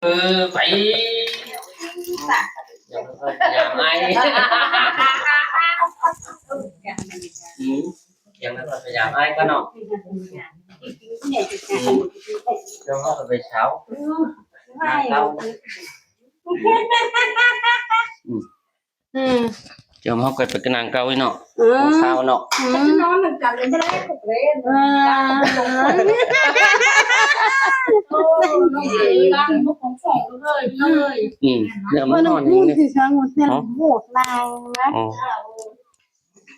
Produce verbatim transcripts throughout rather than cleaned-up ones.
Ơ, phải. Dăm ải. Ừ. Dăm ải, phải dăm ải con nó. Ừ. Dăm ải, phải sáu. Năm sáu. Ừ. Ừ. Chứ mà không cần phải cái nang cao ấy nọ. Ừ. Không sao nọ. Ừ. Ừ. Giờ mà nó ngon thì thì sao một tên. Hả? Một này. Ồ.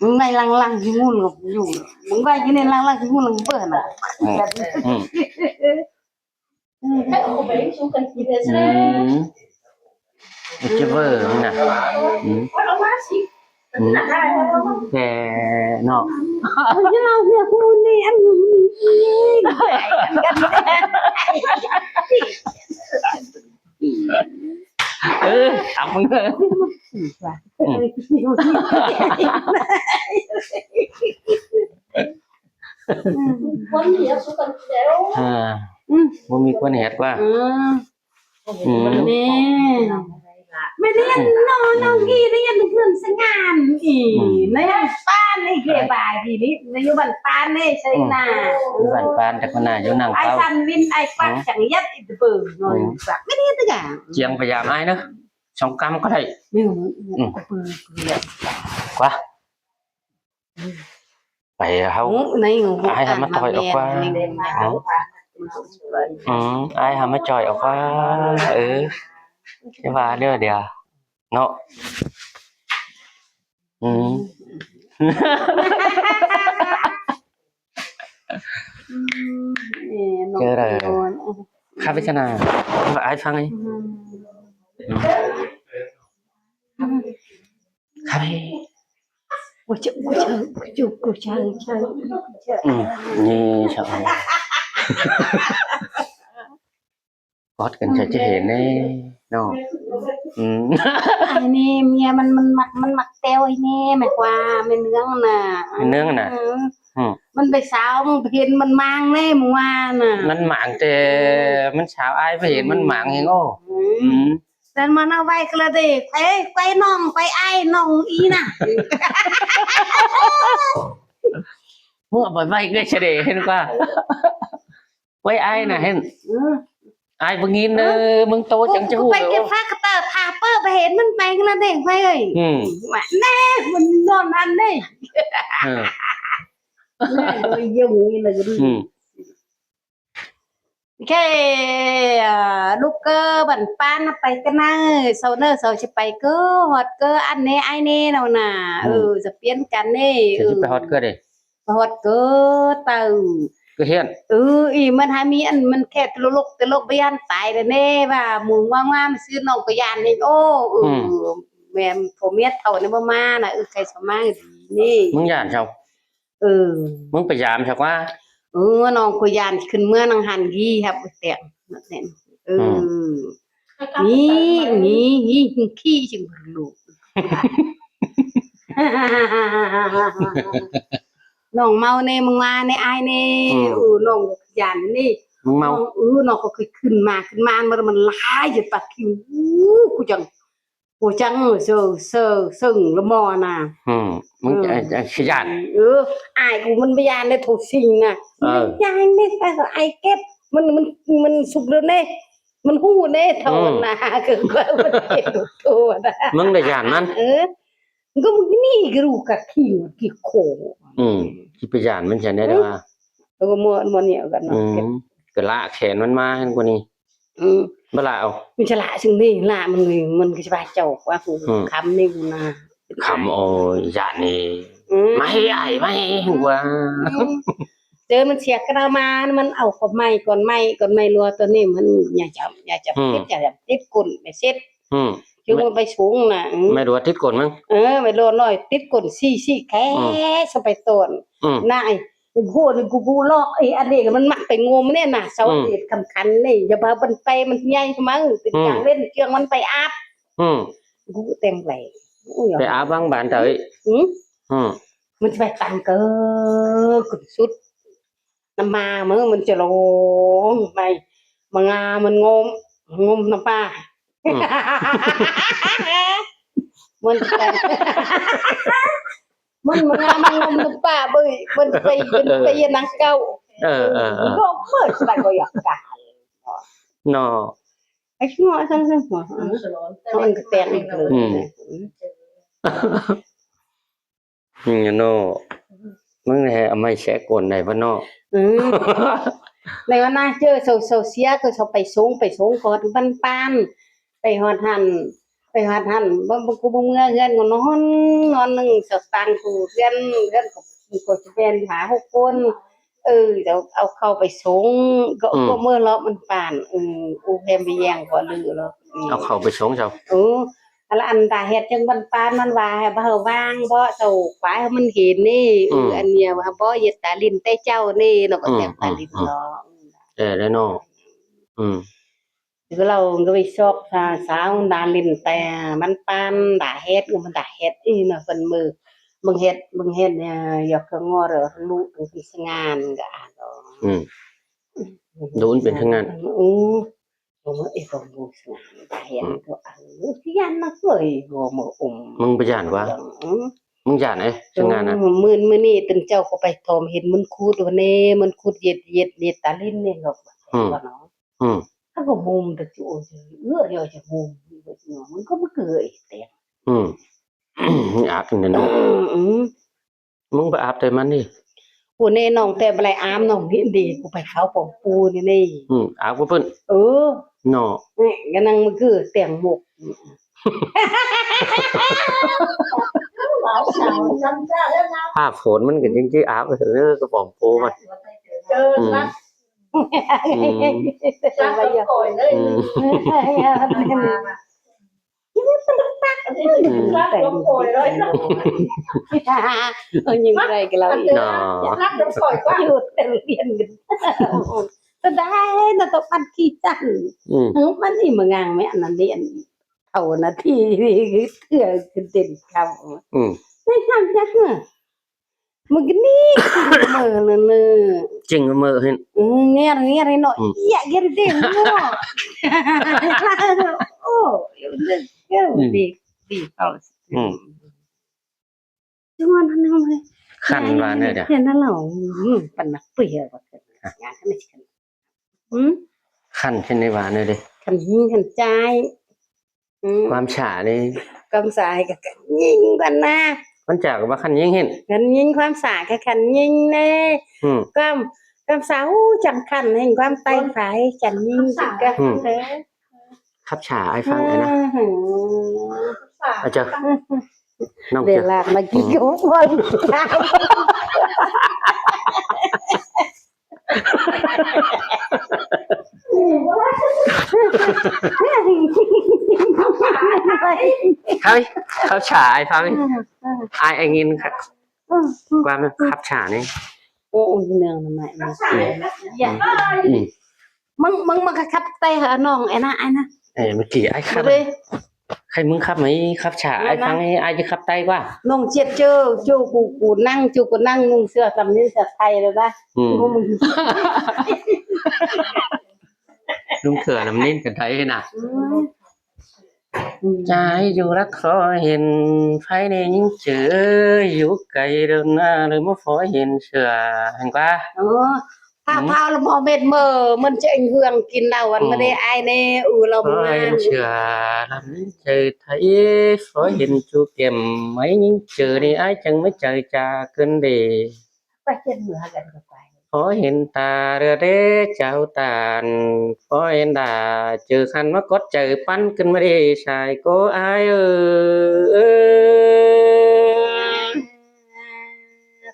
Hôm nay lăng lăng thì ngun ngọc dù. Hôm nay cái này lăng lăng thì ngun ngọc bơ nè. Ồ. Ừ. Ừ. Cái vơ nè. Ừ. Ừ. Kẻ nọ. Ôi, cái nào việc ngu nè, ăn ngu nè. Ừ, ấm. Ừ. À, ừ. Không có quan hệ quá. Ừ. Ừ. Mẹ. Mẹ đi ăn nó, nó ghi đi ăn được hơn sang ngàn. Ý, ừ. Nó ăn pan đi, ghê bài gì đi. Nó yêu bản pan đi, xây nà. Bản pan chắc là vô năng ai cao. Ai săn vin, ai quạt. Ừ. Chẳng nhất, ít bự, nó quạt. Mẹ đi ăn tất cả. Chiang phải dăm ải nữa. Song căm có thể. Ừ. Quá. Phải hâu. Ai hăm mà tỏi ốc quá. Ừ. Ai hăm mà tỏi ốc quá. Ừ. Cái bà đưa đi à. Nó. Ừ. Cái là khắp cái nào. Ai phăng ấy. Ừ. Khắp ấy. Ôi, trời, ôi, trời, ôi, trời, ôi, trời, ôi, trời. Ừ, nghe sao. Bót cần chạy chứ hên nè. Nó. Ừ. Ai nè, mía มัน มัน มัก มัน มัก teo ai nè, mẹ qua, mẹ nướng nè. Mẹ nướng nè. Ừ. Ừ. มัน ไป sao, มัน ไป hên มัน mang nè, มัน ว่า nè. มัน mang tê, มัน sao ai ไป hên มัน mang hên ô. Ừ. Ừ. Đàn mà nó vay cái là để, quay, quay nòng, quay ai nòng ý nè. Mua bởi vay cái sẽ để hên qua. Quay ai nè hên. Ừ. Ai bưng in, ừ, bưng tô. Cũng, chẳng chứ cũng hù phải được cái không? Phát cái tờ thả pơ, bà hên มัน ไป cái là để quay ơi. Ừ. Mà nè, มัน nón ăn đi. Ừ. Nè, rồi dùng như là cái. Ừ. Khe, à, lốc ꞌcọ bản ꞌpán ꞌnớ ꞌpay ꞌcọ ꞌnớ, sau ꞌnớ sau ꞌchí ꞌpay ꞌcọ, ꞌhọt ꞌcọ ăn ꞌnê ai ꞌnê ꞌnọ ná. Ừ. Ừ, ꞌchí piến căn ꞌnê. ꞋCọ ꞌchí ꞌpay ꞌhọt ꞌcọ đê. ꞌPay ꞌhọt ꞌcọ ꞌtạu. ꞌCọ hiên. Ừ, ꞌi ꞌmắn hả ꞌmí ăn ꞌmắn khe ꞌtẹ lốc ꞌtẹ lốc ꞌbáy ăn tai đa ꞌnê, ꞌva ꞌmu ꞌngoa ꞌngoa ꞌmắn ꞌsứ ꞌnọng ꞌcọ dản ꞌnê. Ô, ừ. Ừ. Mẹ phô miết thảu ꞌnê ꞌmá ꞌmá ná, ừ, khe sau ꞌmá ꞌnê. ꞌMứng dản sau. Ừ. ꞌMứng ꞌpay dản sau ꞌquá. Ừ, ꞌnọng ꞌcọ dản khửn ꞌmưa ꞌnăng hẳn ꞌnị hảư ꞌtẹ. Ừ. Ừ. ꞌNị, ꞌnị, ꞌnị, ꞌkhị chưng bơ lụk. ꞌNọng ꞌmau ꞌnê, ꞌmứng ꞌva ꞌnê ai ꞌnê. Ừ. Ừ, ꞌnọng ꞌcọ dản ꞌnê. ꞌMứng ꞌmau. ꞌNọng, ừ, ꞌnọng ꞌcọ khửn ꞌmá, khửn ꞌmá ꞌmá ꞌmắn lai dệt ꞌpặc ꞌkhị. Ừ, ꞌcọ chắng. Ôi, chắng, sơ, sơ, sưng lỏ ꞌmá ná. Ừ, ꞌmứng, ừ, ai, ai, ꞌchí dản. Ừ, ai ꞌcọ ꞌmắn ꞌmá dản ꞌnê thô sing ná. Ờ. ꞌMắn dản ꞌnê, ai, ai kép, ꞌmắn, ꞌmắn, ꞌmắn sụp ꞌlứa ꞌnê, ꞌmắn hú ꞌnê, thảu, ừ, ná, ꞌcọ, ꞌcọ, ꞌmắn kép thô ná. ꞌMứng đảy dản ꞌmắn. Ừ. ꞌCọ ꞌmắn ꞌnị ꞌcọ ꞌlụk ꞌkhị, ꞌkhị khổ. Ừ, ꞌchí ꞌpay dản ꞌmắn chả ꞌnê, ừ, đa. Ừ, ꞌmưa, ꞌmưa ꞌnị ꞌcọ ꞌnọ. Ừ, ꞌcọ lạ khen ꞌmắn ꞌmá hên ꞌcọ ꞌnị. Ừ. Báu lạ ô. ꞌMắn ꞌchí lạ sưng ꞌnị, lạ ꞌmắn ꞌnị, ꞌmắn ꞌcọ ꞌchí ꞌva chảu ꞌquá phủ. Ừ. Khắm ꞌnị ꞌcọ ná. Khắm ôi, dản ꞌnị. Ừ. ꞌMáy ai, ꞌmá hên ꞌquá. Ừ. Chứ ꞌmắn sia ꞌcọ ꞌnọ ꞌmá, ꞌmắn au khóp ꞌmạy, cón ꞌmạy, cón ꞌmạy ꞌlua ꞌtoi ꞌnị ꞌmắn ꞌnhá chăm, ꞌnhá chăm, ừ, tít, ꞌnhá chăm tít côn, ꞌmá sét. Ừ. Chứ ꞌmắn ꞌpay sung ná, ừ. ꞌMá ꞌlua tít côn ꞌmắn. Ừ, ꞌmá ꞌlua ꞌnọi tít côn, sí, sí, khe, ừ, sau ꞌpay ꞌtọn. Ừ. Ná, ꞌhụ ꞌnị ꞌcọ ꞌbụ ꞌlọk, ê, ăn ꞌnị ꞌcọ ꞌmắn ꞌmặc ꞌpay ꞌngôm ꞌnê ná, sau, ừ, ê, khăn khăn ꞌnê, dú ꞌva ꞌmắn ꞌpay ꞌmắn ꞌnhạy ꞌmá, tít, ừ, chang ꞌvến kiêng ꞌmắn ꞌpay áp. Ừ. ꞌCọ ꞌteng ꞌlẹ. Ôi, ꞌpay áp ꞌváng bản ꞌtoi. Ừ. Ừ. ꞌMắn ꞌchí ꞌpay tăng ꞌcọ, ꞌcọ sút. ꞌNắm ꞌmá ꞌmá ꞌmắn ꞌchí lông ꞌmá, ꞌmá ꞌngá ꞌmắn ꞌngôm. Ngôm nắm pá. Ừ. ꞌMắn pá. ꞌMắn ꞌmá ngắm ngôm nắm pá ꞌvới. ꞌMắn pay, ꞌmắn pay nắng cáu. Ờ, ờ, ờ. Ngôm ꞌmá sá ꞌcọ dák cá. ꞌNo. Ái, ngó săng săng ngó. ꞌMắn ꞌcọ teng. Ừ. Ừ, ꞌnọ. ꞌMắn ꞌnị ꞌmá ꞌmí sét ôn ꞌnị ꞌva ꞌnọ. Ừ. ꞌNị ꞌva ꞌnị ꞌchớ sau, sau sia ꞌcọ sau pay sống, pay sống ꞌcọ ꞌmắn pán. Pay ꞌhọt ꞌhặn, pay ꞌhọt ꞌhặn, ꞌmắn, ꞌmắn ꞌcọ ꞌmưa ꞌhướn ꞌcọ ꞌnón, ꞌnón ꞌnưng sau ꞌtáng ꞌcọ ꞌhướn, ꞌhướn ꞌcọ, ꞌcọ ꞌchí pên hả hốc ꞌcốn. Ừ, sau au khảu pay sống, ꞌcọ, ừ, ꞌcọ ꞌmưa ꞌló ꞌmắn pán, ừ, u kem pay ꞌdệt ꞌcọ ꞌlứa ꞌló. Ừ. Au khảu pay sống sau. Ừ, ꞌlạ ăn ta ꞌhẹt ꞌchương ꞌmắn pán ꞌmắn ꞌva, hảư ꞌva hảư ꞌváng bók sau ꞌquá ꞌmắn hên ꞌnị, ừ, ừ, ăn ꞌnị ꞌva bók ꞌdệt ta ꞌlịn té ꞌchạu ꞌnị, ꞌnọ ꞌcọ, ừ, kem ta, ừ, ꞌlịn, ừ, ꞌló. Ê, ꞌlẹo ꞌnọ. Ừ. ꞌCọ ꞌlẹo ꞌcọ pay sóc sa, sau ta ꞌlịn té ꞌmắn pán ta ꞌhẹt, ꞌmắn ta ꞌhẹt, ê, ꞌnọ ꞌpứng ꞌmự. ꞌMắn ꞌhẹt, ꞌmắn ꞌhẹt, ơ, dọc ꞌcọ ꞌngó ꞌlụk ꞌpứng săng ăn ꞌcọ ăn ꞌló. Ừ. Đun ꞌpứng săng ăn. Ừ. Ôi, ê, ꞌcọ ꞌmự săng ăn, ta ꞌhẹt, ừ, ꞌcọ ăn. Ư, ꞌchí ăn ꞌnọ ꞌcọ, ê, ꞌcọ ꞌmự ôm. ꞌMắn ꞌmá dản ꞌva. Ừ. ꞌMắn dản ê, săng ăn à. Ừ, ꞌmự, ꞌmự ꞌnị tứm ꞌchạu ꞌcọ pay thom hên ꞌmắn khút ꞌva ꞌnị, ꞌmắn khút ꞌdệt, ꞌdệt, ꞌdệt ta ꞌlịn ꞌnị ꞌcọ. Ừ. ꞋCọ ꞌnọ. Ừ. Hảư ꞌcọ ꞌmum ta ꞌchu, ơ, ơ, ꞌchớ ꞌmum, ꞌmắn ꞌcọ ꞌmá ꞌcọ ê té. Ừ. Ác ꞌnị ꞌnọ. Ừ, ừ. ꞌMắn ꞌva áp té ꞌmắn ꞌnị. Ôi, ꞌnị ꞌnọng té ꞌva lai áp ꞌnọng ꞌnị đi, ꞌcọ pay khảu pom pu ꞌnị ꞌnị. Ừ, áp ꞌcọ ꞌpứng. Ừ. ꞌNọ. ꞌNị, ꞌcọ ꞌnăng ꞌmá ꞌcọ tẻng mộc. Hả phốn ꞌmắn ꞌcọ ꞌchí ꞌchí áp, ơ, ꞌcọ pom pu ꞌmắn. Ừ. Ừ. Ừ. Ôi, nhưng ꞌva ꞌcọ ꞌlẹo. ꞌNọ. Ơ, ꞌnị ꞌmá ngăng mẹ ꞌnị ꞌnị. Thảu ꞌnị ꞌtưa ꞌcọ ꞌdệt khảu. Ừ. ꞌNị ꞌnăng chắc ꞌnị. ꞌMự ꞌnị, ꞌchịng ꞌmự ꞌnị. ꞌChịng ꞌmự hên. Ừ, ꞌngher, ꞌngher hên ꞌnọ. Ừ. Dê ꞌngher. Ô, đi, đi, ô. Ừ. Chứ ngon hơn không? Khăn ꞌva ꞌnị đa. Thế nó lẩu, ừ, phần nặc bưởi hả? À. Nhà cái này. Ừ? Khăn ꞌchớ ꞌnị ꞌva ꞌnị đa. Khăn hên, khăn chai. Ừ. ꞌQuám sả ꞌnị. ꞌQuám sả ꞌcọ khăn ꞌnhính ꞌquám ꞌnạ. ꞌQuám sả ꞌcọ ꞌva khăn ꞌnhính hên. Khăn ꞌnhính, ꞌquám sả ꞌcọ khăn ꞌnhính ꞌnị. Ừ. ꞌQuám, ꞌquám sả ú chắng khăn hên, ꞌquám Tây phải khăn ꞌnhính ꞌcọ. Ừ. Khắp sả ai phăng ai ꞌnạ. Ừ. À, chào. Nông để chưa? Làm mà chỉ, ừ, có con. Khắp, khắp sả ai phăng. Ai, ai nhìn khắp, ꞌquám khắp sả ꞌnị. Ô, ô, nương nó mẹ nó. Ừ. Ừ. ꞌMắn, ꞌmắn, ꞌmắn ꞌcọ khắp Tây hả ꞌnọng, ê ꞌnạ, ê ꞌnạ. Ê, ꞌmự ꞌki ai khắp. Khay ꞌmứng khắp ꞌmí, khắp sả ai phăng, ai ꞌchí khắp Tây ꞌquá. ꞌNọng ꞌchiến ꞌchớ, ꞌchớ ꞌcọ, ꞌcọ ꞌnăng, ꞌchớ ꞌcọ ꞌnăng ꞌnung sia tăm ꞌnị sia Tây ꞌlẹo ꞌva. Ừ. ꞌNung sia tăm ꞌnị sia Tây ꞌnạ. Ừ. Chả ai dú lắc khó hên, phải ꞌnị ꞌnhính ꞌchư dú cay đơm ꞌnạ, ꞌlới ꞌmá khó hên sia hên ꞌquá. Ơ, thảu, ừ, thảu ꞌlẹo ꞌmo mệt mơ, ꞌmắn ꞌchí ảnh hưởng kin đau ăn, ừ, ꞌmắn đé ai ꞌnị, ừ, ꞌlẹo khó hên sia, lắm ꞌnhính ꞌchư thấy, khó hên ꞌchu kiêm, ꞌmí ꞌnhính ꞌchư ꞌnị ai chắng ꞌmí chaư chả cơn đê. Ơ, khó hên ta ꞌlứa đé chảu tản, khó hên ta ꞌchư khăn ꞌmá cốt chaư păn cơn ꞌmá đê sai cô ai ơ.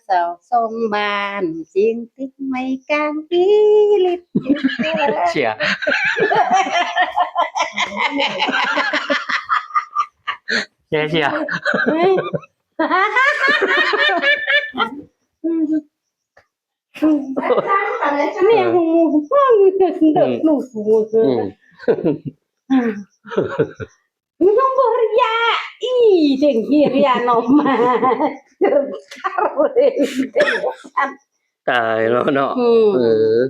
Sau sông bàn chính tích mây cang kí lít. Sia. Sia, sia. Nè, hùng mù, hùng mù, hùng mù. Ừ. Nó bơ ria, ê, chêng ria nó ꞌmá. Tài nó nó. Ừ. Ừ.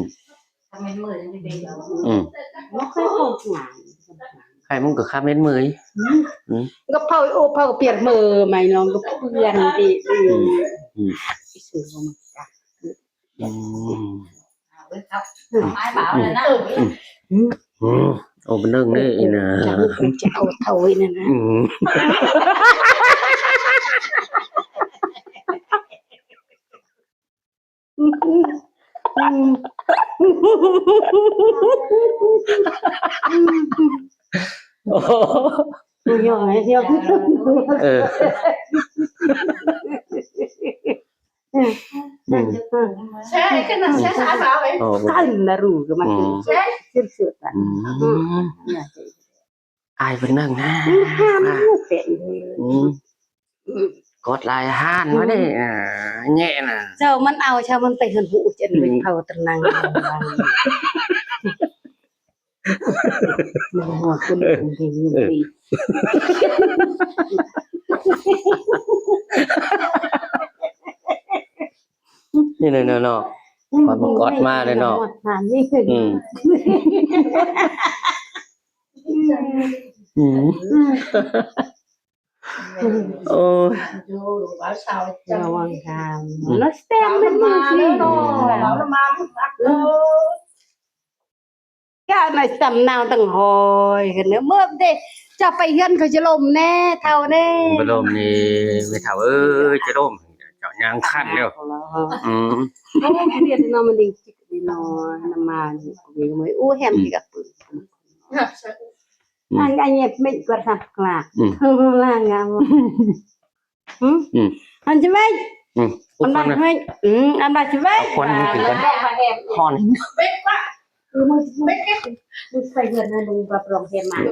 Ư. Ư. Khay ꞌmứng ꞌcọ khá mết ꞌmưa. Ư. ꞌCọ phao ô phao piệt ꞌmưa ꞌmạy ꞌnọng ꞌcọ pươn đi. Ư. Ư. Ư. Ư. Ơ, bơnơng ꞌnị ꞌnị. Chảu, chảu thảu ꞌnị ꞌnớ. Ư. Ơ. Ơ. Ơ. Ơ. Ơ. Ai bơnơng ꞌnớ. Ư. Cót lai ꞌhan ꞌmá ꞌnị, ơ, ꞌnhẹ ꞌnớ. Chảu ꞌmắn au, chảu ꞌmắn pay ꞌhướn ꞌhụ chăn ꞌmá, ư, phao tơl năng. ꞌNị ꞌnớ, ꞌnớ, ꞌnớ. Cót ꞌmá, cót ꞌmá ꞌnị ꞌnớ. Ư. Ư. Ôi. Nó stem mết ꞌmưa ꞌsịn. Cá ꞌnị stem ꞌnáo tẳng ꞌhọi ꞌnớ. ꞌMưa đé, chảu pay ꞌhướn ꞌcọ ꞌchí ꞌlốm ꞌnê, thảu ꞌnê. Báu ꞌlốm ꞌnị, ꞌmí thảu ới, ꞌchí ꞌlốm. Chảu ꞌnhắng khăn điêu. Ơ. Ơ, cái điện nó mà đi chích đi nó, nó mà đi, đi mới u hẻm, ư, thì gặp. Ư. Ăn, ăn nhẹt mịn quạt sạp klạc. Ư. Là ngắm. Ư? Ư. Ăn chứ mịn. Ư. Ăn bác mịn. Ư, ăn bác chứ mịn. Khuôn mịn kì khuôn. Hòn. Ư, mưng, mưng, mưng phải gần là mưng bắp rong hẻm mại.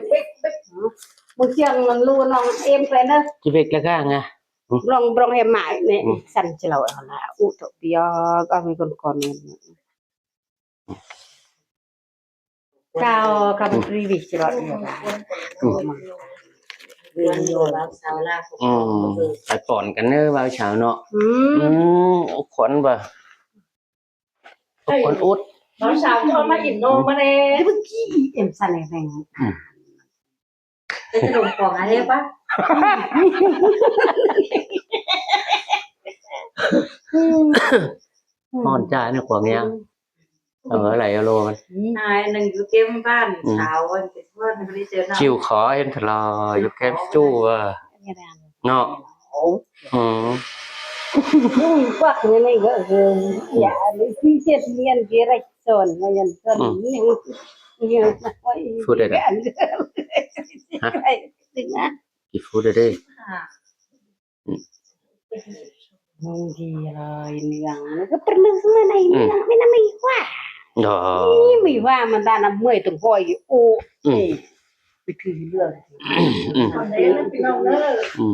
Mưng chiang mưng lu nong em quen đó. Chứ bếc là gang à. Ư. Rong, rong hẻm mại nè. Ư. Săn chứ lâu là ụ thọ bia, có mấy con con này. Chảu, khắp ri ꞌviạk ꞌchí ꞌlọt. Ư. Ư, phải pỏn căn ꞌnớ ꞌvạu chảu ꞌnớ. Ư. Ư, ốc khuôn bơ. Ốc khuôn út. Nó sao cho mà im nó mà nè. Cái bức ký em sao này này. Cái cái đồng quảng ai hết bác. Hòn chai nó quảng nghe. Ở lại alo. Ai nâng cứ kiếm bạn sao anh cái thuốc nó đi chơi nào. Chịu khó hên thật là, you can do, ờ. Nó. Ừ. Quắc như này gỡ gỡ. Dạ, để chi tiết miền kia rạch tròn, mà nhân tròn. Ừ. Nhiều, nhiều, Phút đây đã. Hả? Cái phút đây đi. Mông gì rồi, nương, nó cứ bật nước xuống này, nương, mới năm mươi hoa. Đó. Ý, mươi hoa mà ta năm mươi tùng coi, ô. Ừ. Ê. Cái thứ lương. Ừ. Ừ.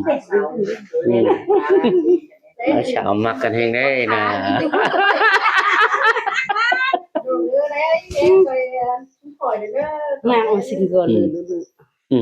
Nó sao mặc cái hình đấy nè. Mang ổ sinh gọn. Ừ. Ừ.